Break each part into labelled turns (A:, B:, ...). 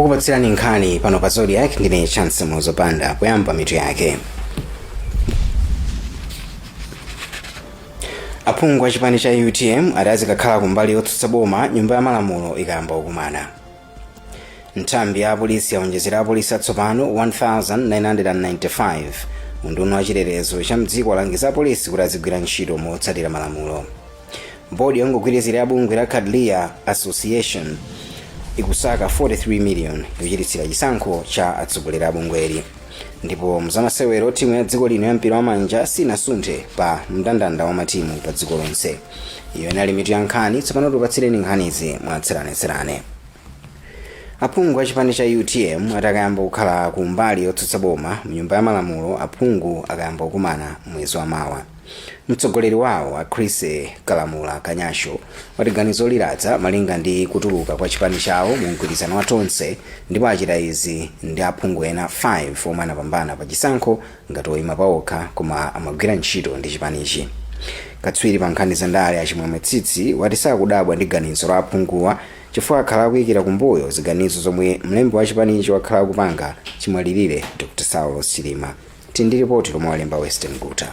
A: Kukupatsirani nkhani pano pa Zodiak ndine Chance Muzopanda. Kuyamba mitu yake. Aphungu a chipani cha UTM ati azikakhala kumbali yotsutsa boma nyumba ya malamulo ikayamba kukumana. Nthambi ya apolisi yaonjezera apolisi atsopano 1995. Unduna wa chitetezo cha mdziko walangiza apolisi kuti azigwira ntchito motsatira malamulo. Bodi yongogwirizira ya bungwe la Qadiriya Association ikusaka 43 million yochititsira chisankho cha atsogoleri a bungweli. Ndipo mzamasewero, timu ya dziko lino ya mpira wa manja sinasunthe pa mndandanda wa matimu pa dziko lonse. Iyo inali mitu ya nkhani. Tsopano tipatsireni nkhanizi mwatsatanetsatane. Aphungu a chipani cha UTM ati akayamba kukhala ku mbali yotsutsa boma mnyumba ya malamulo aphungu akayamba kukumana mwezi wa mawa. Mtsogoleri wawo a Chris Kalamula Kanyasho wati ganizo liladza malinga ndi kutuluka kwa chipani chawo mu mgwirizano wa Tonse, ndipo achita izi ndi aphungu ena 5 omwe anapambana pa chisankho ngati oyima paokha koma amagwira ntchito ndi chipanichi. Katswiri pa nkhani za ndale a Chimwemwe Tsitsi wati sakudabwa ndi ganizo la aphunguwa chifukwa akhala akuyikira kumbuyo ziganizo zomwe mlembi wa chipanichi wakhala akupanga chimwalirire Dr Saulos Chilima. Tili ndi ripoti lomwe walemba Western Guta.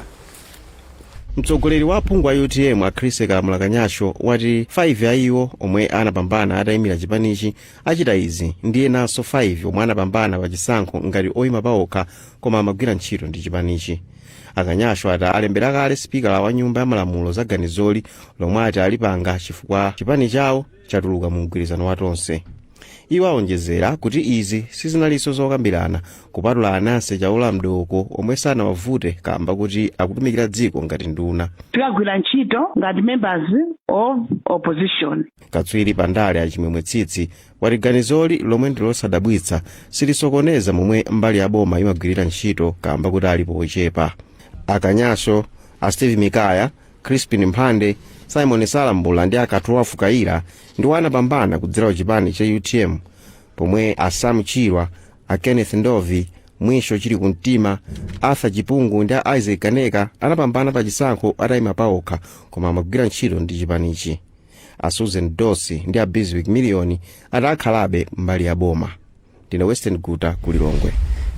B: Mtsogoleri wa aphungu a UTM a Chris Kalamula Kanyasho wati 5 a iwo omwe anapambana atayimira chipanichi achita izi ndi enanso 5 omwe anapambana pa chisankho ngati oyima paokha koma amagwira ntchito ndi chipanichi. Akanyasho ati alembera kale sipikala wa nyumba ya malamulo za ganizoli lomwe ati alipanga chifukwa chipani chawo chatuluka mu mgwirizano wa Tonse. Iwo aonjezera kuti izi sizinalinso zokambirana kupatula a Nancy Chaola Mdooko omwe sanawavute kamba kuti akutumikira dziko ngati nduna.
C: Tikagwira ntchito ngati members of opposition.
B: Katswiri pa ndale a Chimwemwe Tsitsi wati ganizoli lomwe ndi losadabwitsa silisokoneza momwe mbali ya boma imagwirira ntchito kamba kuti alipo ochepa. Akanyasho, a Steve Mikaya, Crispin Mphande, Simon Salambula ndi a Katuafu Kaira ndiwo anapambana kudzera kuchipani cha UTM, pomwe a Sam Chirwa, a Kenneth Ndovi, Mwisho Chili Kumtima, Arthur Chipungu ndi a Isaac Kaneka anapambana pa chisankho atayima paokha koma amagwira ntchito ndi chipanichi. A Susan Dosi ndi a Bizwick Million ati akhalabe mbali ya boma. Ndine Western Guta ku Lilongwe.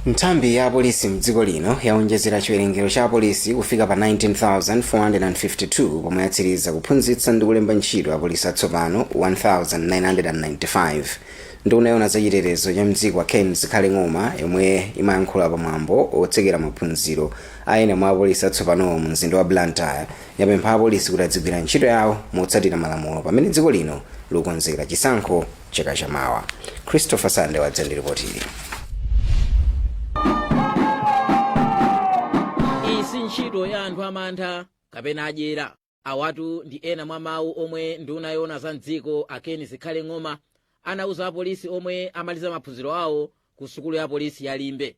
A: Nthambi ya apolisi mdziko lino yaonjezera chiwerengero cha apolisi kufika pa 19,452 pomwe yatsiriza kuphunzitsa ndi kulemba ntchito apolisi atsopano 1995. Nduna yoona zachitetezo cha mdziko a Ken Zikhale Ng'oma, yomwe imayankhula pamwambo otsekera maphunziro a ena mwa apolisi atsopanowo mu mzinda wa Blantyre, yapempha apolisi kuti adzigwira ntchito yawo motsatira malamulo pamene dziko lino likukonzekera chisankho chaka chamawa. Christopher Sande wadza ndi ripoti ili.
D: Iyi si ntchito ya anthu amantha kapena adyera. Awatu ndi ena mwa mawu omwe nduna yoona za mdziko a Ken Zikhale Ng'oma anauza apolisi omwe amaliza maphunziro awo ku sukulu ya polisi ya Limbe.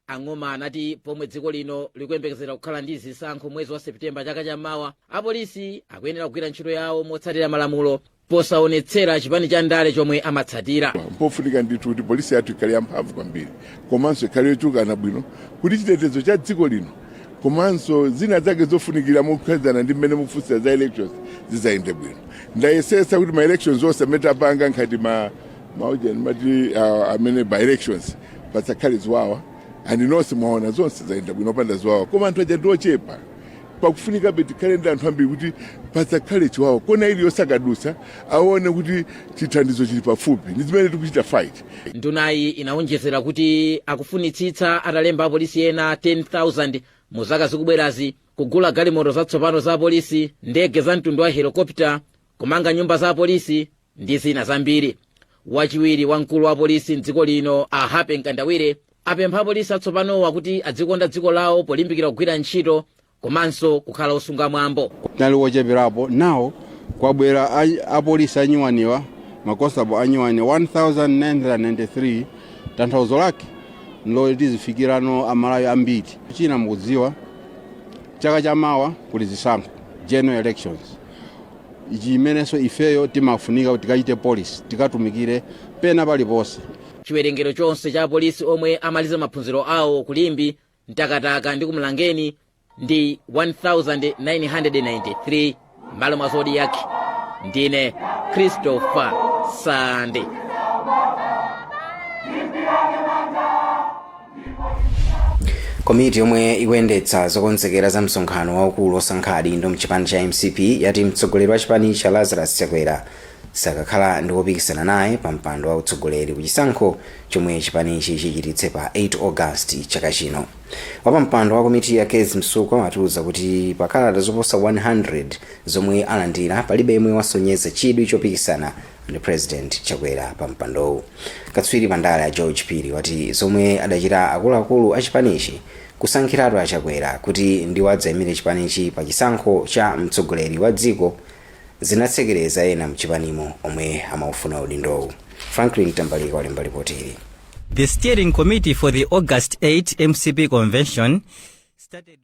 D: A Ng'oma anati pomwe dziko lino likuyembekezera kukhala ndi zisankho mwezi wa Septemba chaka chammawa, apolisi akuyenera kugwira ntchito yawo motsatira malamulo posaonetsera chipani cha ndale chomwe amatsatira.
E: Mpofunika ndithu kuti polisi yathu ikhale yamphamvu kwambiri komanso ikhale yochulukana bwino kuti chitetezo cha dziko lino komanso zina zake zofunikira mokhuzana ndi mmene mukufunsira za elections zizayende bwino. Ndayesesa kuti ma elections onse amene tapanga nkhati ma maujeni mati amene by elections pasakhale ziwawa, and nonse mwaona zonse zayenda bwino opanda ziwawa, koma anthu aja ndi ochepa. Pakufunikabe tikhale ndi anthu ambiri kuti pasakhale chiwawa, kona iliyonse akadutsa aone kuti chithandizo chili pafupi ndi zimene tikuchita fight.
D: Ndunayi inawonjezera kuti akufunitsitsa atalemba apolisi ena 10,000 mu zaka zikubwerazi, kugula galimoto zatsopano za apolisi, ndege za mtundu wa helicopter, kumanga nyumba za apolisi ndi zina zambiri. Wachiwiri wa mkulu wa polisi mdziko lino a Happy Mkandawire apempha apolisi atsopanowa kuti adzikonda dziko lawo polimbikira kugwira ntchito komanso kukhala osunga mwambo.
F: Tinali wocheperapo, nawo kwabwera apolisi anyuwaniwa, ma constable anyuwani 1993. Tanthauzo lake nloti tizifikirano Amalawi ambiri. China mukudziwa, chaka chamawa kuli zisankho, general elections, chimenenso ifeyo timafunika kuti tikachite polisi, tikatumikire pena paliponse.
D: Chiwerengero chonse cha apolisi omwe amaliza maphunziro awo ku Limbe, Mtakataka ndi ku Mlangeni ndi 1993. M'malo mwa Zodiak, ndine Christopher Sande.
A: Komiti yomwe ikuyendetsa zokonzekera za msonkhano waukulu osankha adindo mchipani cha MCP yati mtsogoleri wa chipani cha Lazarus Chakwera sakakhala ndi wopikisana naye pa mpando wa utsogoleri ku chisankho chomwe chipanichi chichititse pa 8 August chaka chino. Wapampando wa komiti ya Kezzie Msukwa watiuza kuti pakalata zoposa 100 zomwe alandira, palibe yemwe wasonyeza chidwi chopikisana ndi President Chakwera pa mpandowu. Katswiri pandale ya George Phiri wati zomwe adachita akuluakulu a chipanichi kusankhiratu aChakwera kuti ndiwo adzayimire chipanichi pa chisankho cha mtsogoleri wa dziko zinatsekereza ena mchipanimo omwe amaufuna udindowu. Franklin Tambalika walemba ripoti ili.
G: The steering committee for the August 8 MCP convention started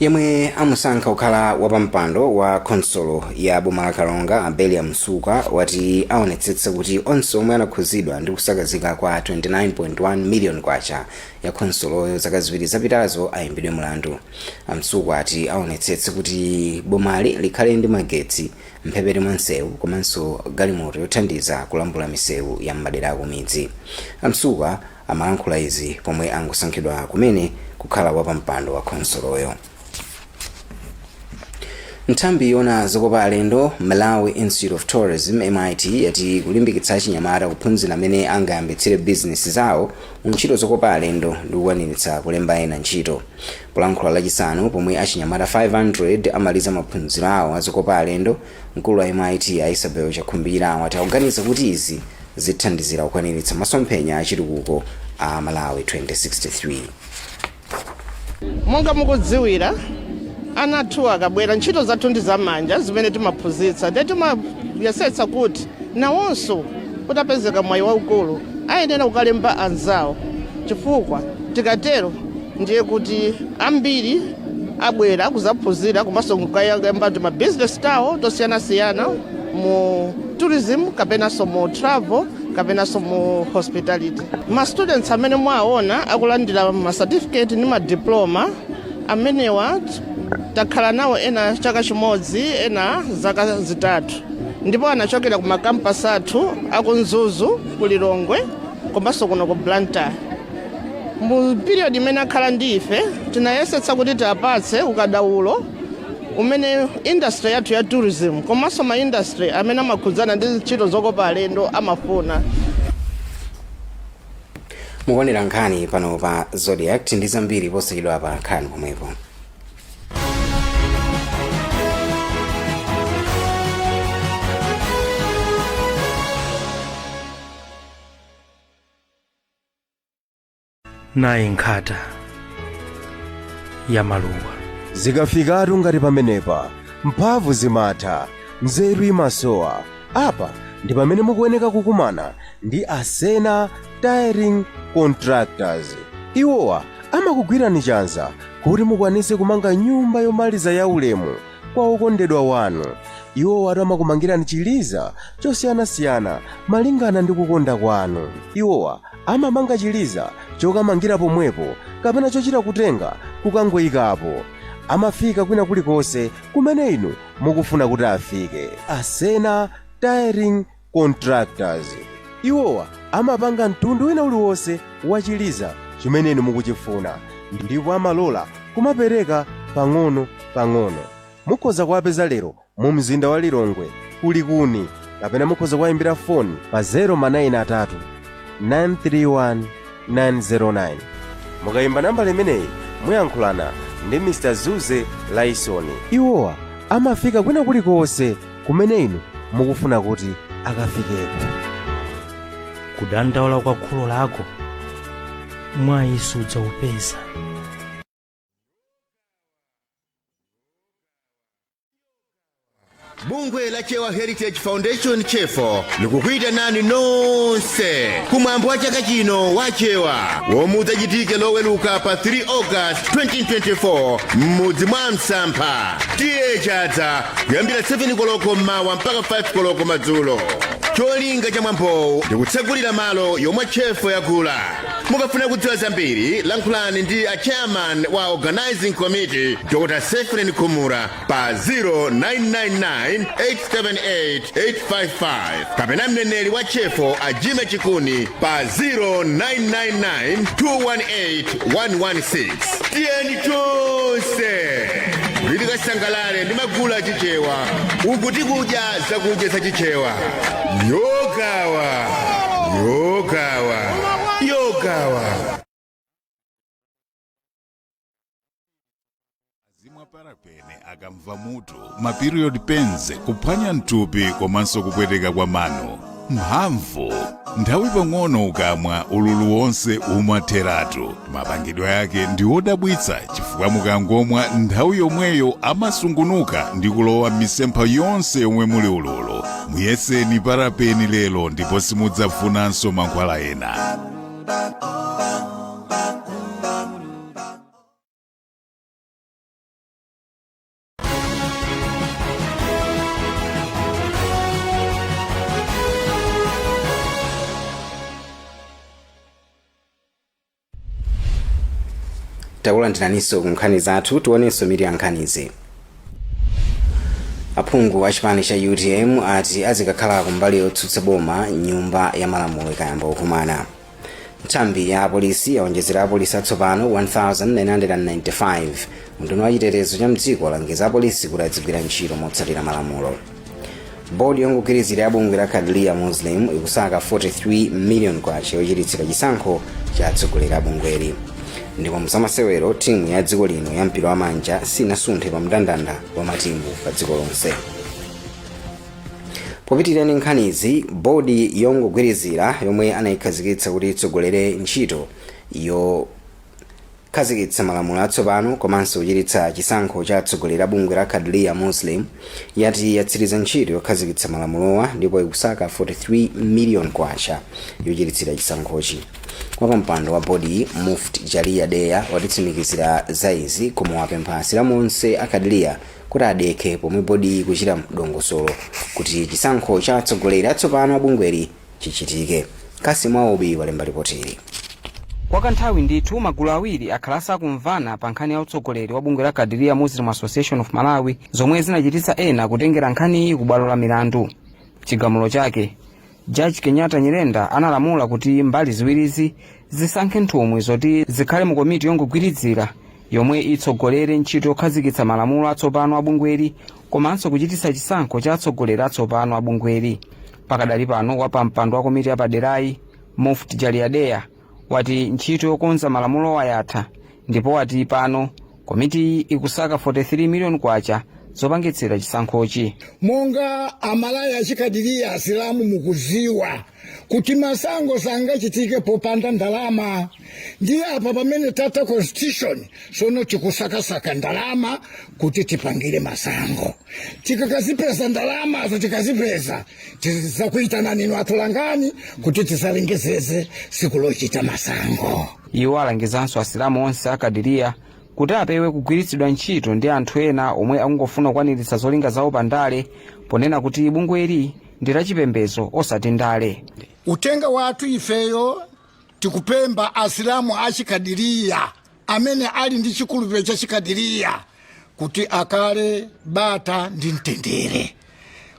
A: Yemwe amusankha kukhala wapampando wa khonsolo ya boma la Karonga, Abelia Msuka, wati aonetsetsa kuti onse omwe anakhuzidwa ndi kusakazika kwa 29.1 million kwacha ya khonsoloyo zaka 2 zapitazo ayimbidwe mulandu. Amsuka ati aonetsetse kuti bomali likhale ndi magetsi mphepete mwa msewu komanso galimoto yothandiza kulambula misewu ya m'madera akumidzi. Amsuka amalankhula izi pomwe angosankhidwa kumene kukhala wapampando wa khonsoloyo. Nthambi yona zokopa alendo, Malawi Institute of Tourism, MIT, yati kulimbikitsa achinyamata kuphunzira amene angayambitsire bizinesi zawo mu ntchito zokopa alendo ndi kukwaniritsa kulemba ena ntchito. Polankhula Lachisanu pomwe achinyamata 500 amaliza maphunziro awo azokopa alendo, mkulu wa MIT a Isabel Chakhumbira wati akuganiza kuti izi zithandizira kukwaniritsa masomphenya achitukuko a Malawi 2063.
H: Monga mukudziwira, ana athu akabwera, ntchito zathu ndi zamanja zimene timaphunzitsa, ndiye timayesetsa kuti nawonso kutapezeka mwayi waukulu ayenera kukalemba anzawo, chifukwa tikatero ndiye kuti ambiri abwera kuzaphunzira komanso kukayamba ti mabizinesi tawo tosiyanasiyana mu tourism kapenanso mu travel kapenanso mu hospitality. Ma students amene mwaona akulandira ma certificate ndi ma diploma amenewa, takhala nawo ena chaka chimodzi, ena zaka 3, ndipo anachokera ku makampasi athu aku Mzuzu, ku Lilongwe komanso kuno ku Blantyre. Mu period imene akhala ndi ife, tinayesetsa kuti tiapatse ukadaulo umene industry yathu ya tourism komanso ma industry amene amakhudzana ndi ntchito zokopa alendo amafuna.
A: Mukuonera nkhani pano pa Zodiak ndi zambiri posachedwa pa nkhani pomwepo.
I: Nayi nkhata ya maluwa.
J: Zikafikatu ngati pamenepa, mphamvu zimatha, nzeru imasowa. Apa ndi pamene mukuyeneka kukumana ndi Asena Tiling Contractors. Iwowa amakugwirani chanza kuti mukwanise kumanga nyumba yomaliza ya ulemu kwa okondedwa wanu. Iwowa amakumangirani chiliza chosiyanasiyana malingana ndi kukonda kwanu. Iwowa amamanga chiliza chokamangira pomwepo kapena chochita kutenga kukangoyikapo. Amafika kwina kulikonse kumene inu mukufuna kuti afike. Asena Tiling Contractors, iwowa amapanga mtundu wina uliwonse wa chiliza chimene inu mukuchifuna, ndipo amalola kumapereka pang'ono pang'ono. Mukhoza kuwapeza lero mu mzinda wa Lilongwe kulikuni, kapena mukhoza kuwayimbira foni pa 093 931 909. Mukayimba nambala imeneyi, muyankhulana ndi Mr Zuze Laisoni. Iwowa amafika kwina kulikonse kumene inu mukufuna kuti akafikeko.
I: Kudandaula kwa kholo lako mwayi sudzaupeza.
K: Bungwe la Chewa Heritage Foundation, CHEFO, likukuyitanani nonse kumwambo wa chaka chino wa Chewa womwe udzachitike Loweluka pa 3 August 2024 m'mudzi mwa Msampha, T/A Chadza, kuyambira 7 koloko mmawa mpaka 5 koloko madzulo. Cholinga cha mwambowu ndikutsegulira malo yomwe CHEFO yakula. Mukafuna kudziwa zambiri, lankhulani ndi a chairman wa organizing committee, Dr Sefren Kumura, pa 0999 878 855 kapena mneneri wa CHEFO a Jime Chikuni pa 0999 218 116. Tiyeni tonse kuti tikasangalale ndi magulu achichewa uku tikudya zakudya zachichewa. Yogawa, yogawa, yogawa.
L: Zimwa parapene akamva mutu, ma period pains, kuphwanya mthupi komanso kupweteka kwa mano. Mphamvu nthawi pang'ono ukamwa, ululu wonse umatheratu. Mapangidwe yake ndi odabwitsa chifukwa mukangomwa, nthawi yomweyo amasungunuka ndi kulowa m'misempha yonse yomwe muli ululu. Muyeseni parapeni lero ndipo simudzafunanso mankhwala ena.
A: Takulandiraninso ku nkhani zathu. Tionenso mitu ya nkhanizi. Aphungu a chipani cha UTM ati azikakhala kumbali yotsutsa boma nyumba ya malamulo ikayamba kukumana. Nthambi ya apolisi yaonjezera apolisi atsopano 1995. Unduna wa chitetezo cha mdziko alangiza apolisi kuti adzigwira ntchito motsatira malamulo. Bodi yongogwirizira ya bungwe la Qadiriya Muslim ikusaka 43 million kwacha yochititsira chisankho cha atsogoleri a bungweli. Ndipo mzamasewero, timu ya dziko lino ya mpira wa manja sinasunthe pa mndandanda wa matimu pa dziko lonse. Popitirani nkhanizi, bodi yongogwirizira yomwe anayikhazikitsa kuti itsogolere ntchito yokhazikitsa malamulo atsopano komanso kuchititsa chisankho cha atsogoleri a bungwe la Qadiriya Muslim yati yatsiriza ntchito yokhazikitsa malamulowa ndipo ikusaka 43 million kwacha yochititsira chisankhochi. Wapampando wa bodi, Mufti Jalia Deya, watitsimikizira za izi, koma wapempha asilamu onse a Qadiriya kuti adekhe pomwe bodi ikuchita dongosolo kuti chisankho cha atsogoleri atsopano a bungweli chichitike. Kasimu Aubi walemba ripotili.
M: Kwa kanthawi ndithu magulu awiri akhala asakumvana pa nkhani ya utsogoleri wa bungwe la Qadiriya Muslim Association of Malawi, zomwe zinachititsa ena kutengera nkhaniyi ku bwalo la milandu. Chigamulo chake, Jaji Kenyatta Nyirenda analamula kuti mbali ziwirizi zisankhe nthumwi zoti zikhale mu komiti yongogwirizira yomwe itsogolere ntchito yokhazikitsa malamulo atsopano a bungweli komanso kuchititsa chisankho cha atsogoleri atsopano a bungweli. Pakadali pano, wapampando wa komiti yapaderayi, Mufti Jaliadeya, wati ntchito yokonza malamulo yatha ndipo wati pano komitiyi ikusaka 43 miliyoni kwacha zopangitsira chisankhochi.
N: Monga Amalawi achikadiriya, asilamu, mukuziwa kuti masango sangachitike popanda ndalama. Ndiye apa pamene tata constitution, sono tikusakasaka ndalama kuti tipangire masango. Tikakazipeza ndalamazo, tikazipeza, tizakuitanani inu atulangani kuti tisalengezeze siku lochita masango.
M: Iwo alangizanso asilamu onse akadiriya kuti apewe kugwiritsidwa ntchito ndi anthu ena omwe akungofuna kukwaniritsa zolinga zawo pandale, ponena kuti bungweli ndi lachipembedzo osati ndale.
N: Utenga wathu ifeyo, tikupemba asilamu achikadiriya amene ali ndi chikhulupiriro cha chikadiriya kuti akale bata ndi mtendere.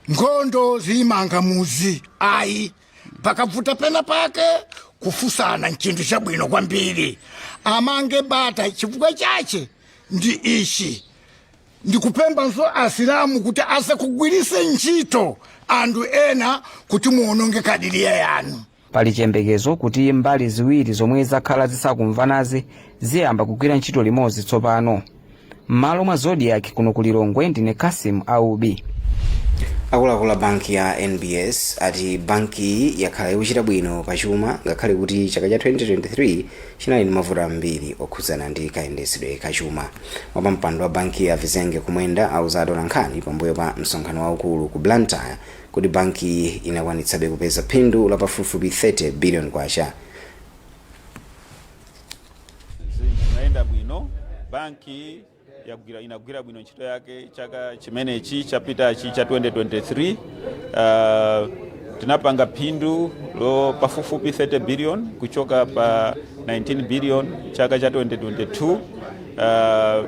N: Nkhondo ziyimanga muzi ayi. Pakavuta pena pake, kufusana nchinthu chabwino kwambiri. Amange bata. Chifukwa chache ndi ichi: ndikupembanso asilamu kuti asakugwirise ntchito anthu ena kuti muononge kadiriya yanu.
M: Pali chiyembekezo kuti mbali ziwiri zomwe zakhala zisakumvanazi ziyamba kugwira ntchito limodzi tsopano. M'malo mwa Zodiak kuno ku Lilongwe, ndine Kasim Aubi.
A: Akuluakulu a banki ya NBS ati bankiyi yakhala ikuchita bwino pachuma ngakhale kuti chaka cha 2023 chinali ndi mavuto ambiri okhudzana ndi kayendetsedwe kachuma. Wapampando wa banki ya Vizenge Kumwenda auza atolankhani pambuyo pa msonkhano waukulu ku Blantyre kuti bankiyi inakwanitsabe kupeza phindu la pafupifupi 30 billion kwacha.
O: Zinthu zinayenda bwino. Banki inagwira bwino ntchito yake chaka chimenechi chapitachi cha 2023. Tinapanga phindu lo pafupifupi 30 billion kuchoka pa 19 billion chaka cha 2022,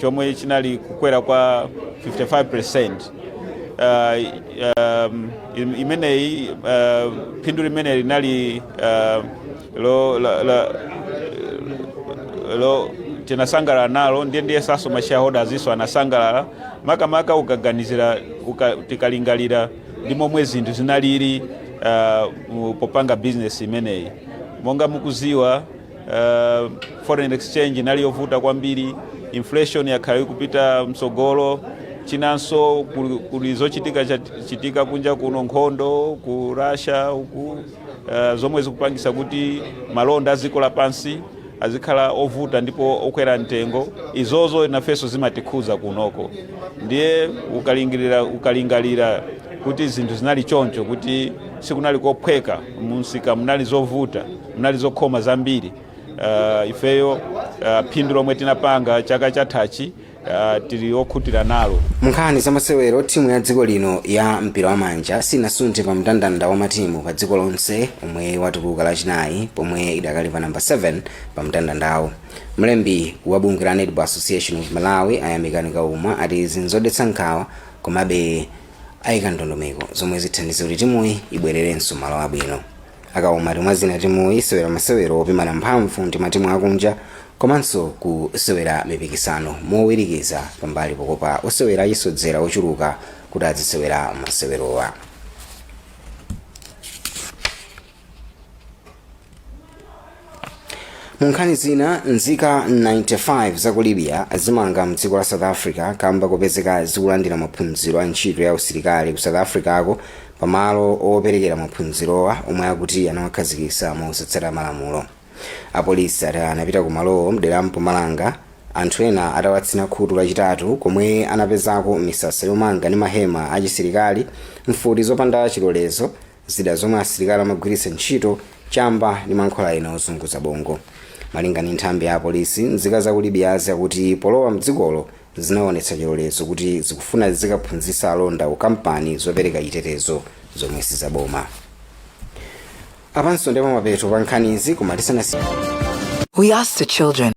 O: chomwe chinali kukwera kwa 55%. Imeneyi phindu limene linali lo, la, la, lo tinasangalala nalo. Ndiye saso ma shareholders iso anasangalala, makamaka ukaganizira tikalingalira ndi momwe zinthu zinalili popanga business imeneyi. Monga mukuziwa, foreign exchange inali yovuta kwambiri, inflation yakhala ikupita mtsogolo. Chinanso kuli zochitika chitika kunja kuno, nkhondo ku Russia uku, zomwe zikupangisa kuti malonda a dziko lapansi azikhala ovuta ndipo okwera mtengo. Izozo nafenso zimatikhuza kunoko. Ndiye ukalingalira kuti zinthu zinali choncho, kuti sikunali kophweka, mumsika munali zovuta, munali zokhoma zambiri, ifeyo phindu lomwe tinapanga chaka chathachi tili okhutira nalo.
A: Munkhani za masewero, timu ya dziko lino ya mpira wa manja sinasunthe pa mndandanda wa matimu pa dziko lonse omwe watuluka Lachinayi, pomwe idakali pa namba 7 pa mndandandawo. Mlembi wa bungwe la Netball Association of Malawi, Ayamikani Kauma, ati izi nzodetsa nkhawa, komabe ayika ndondomeko zomwe zithandize kuti timuyi ibwererenso malo abwino. Akauma ati mwazina timuyi isewera masewero opimana mphamvu ndi matimu akunja komanso kusewera mipikisano mowirikiza, pambali pokopa osewera achisodzera ochuluka kuti azisewera masewerowa. Mu nkhani zina, nzika 95 za ku Libya azimanga mdziko la South Africa kamba kopezeka zikulandira maphunziro a ntchito ya usilikali ku South Africako pamalo operekera maphunzirowa omwe akuti anawakhazikitsa mosatsata malamulo. Apolisi ati anapita ku malowo mdera la Mpumalanga anthu ena atawatsina khutu Lachitatu, komwe anapezako misasa yomanga ndi mahema achisilikali, mfuti zopanda chilolezo, zida zomwe asilikali amagwiritsa ntchito, chamba ndi mankhwala ena ozunguza bongo. Malinga ndi nthambi ya apolisi, nzika za ku Libyazi akuti polowa mdzikolo zinaonetsa chilolezo kuti zikufuna zikaphunzitsa alonda ku kampani zopereka chitetezo zomwe sizaboma. Apanso ndipo mapeto pa nkhanizi, koma tisanasi
P: We asked the children.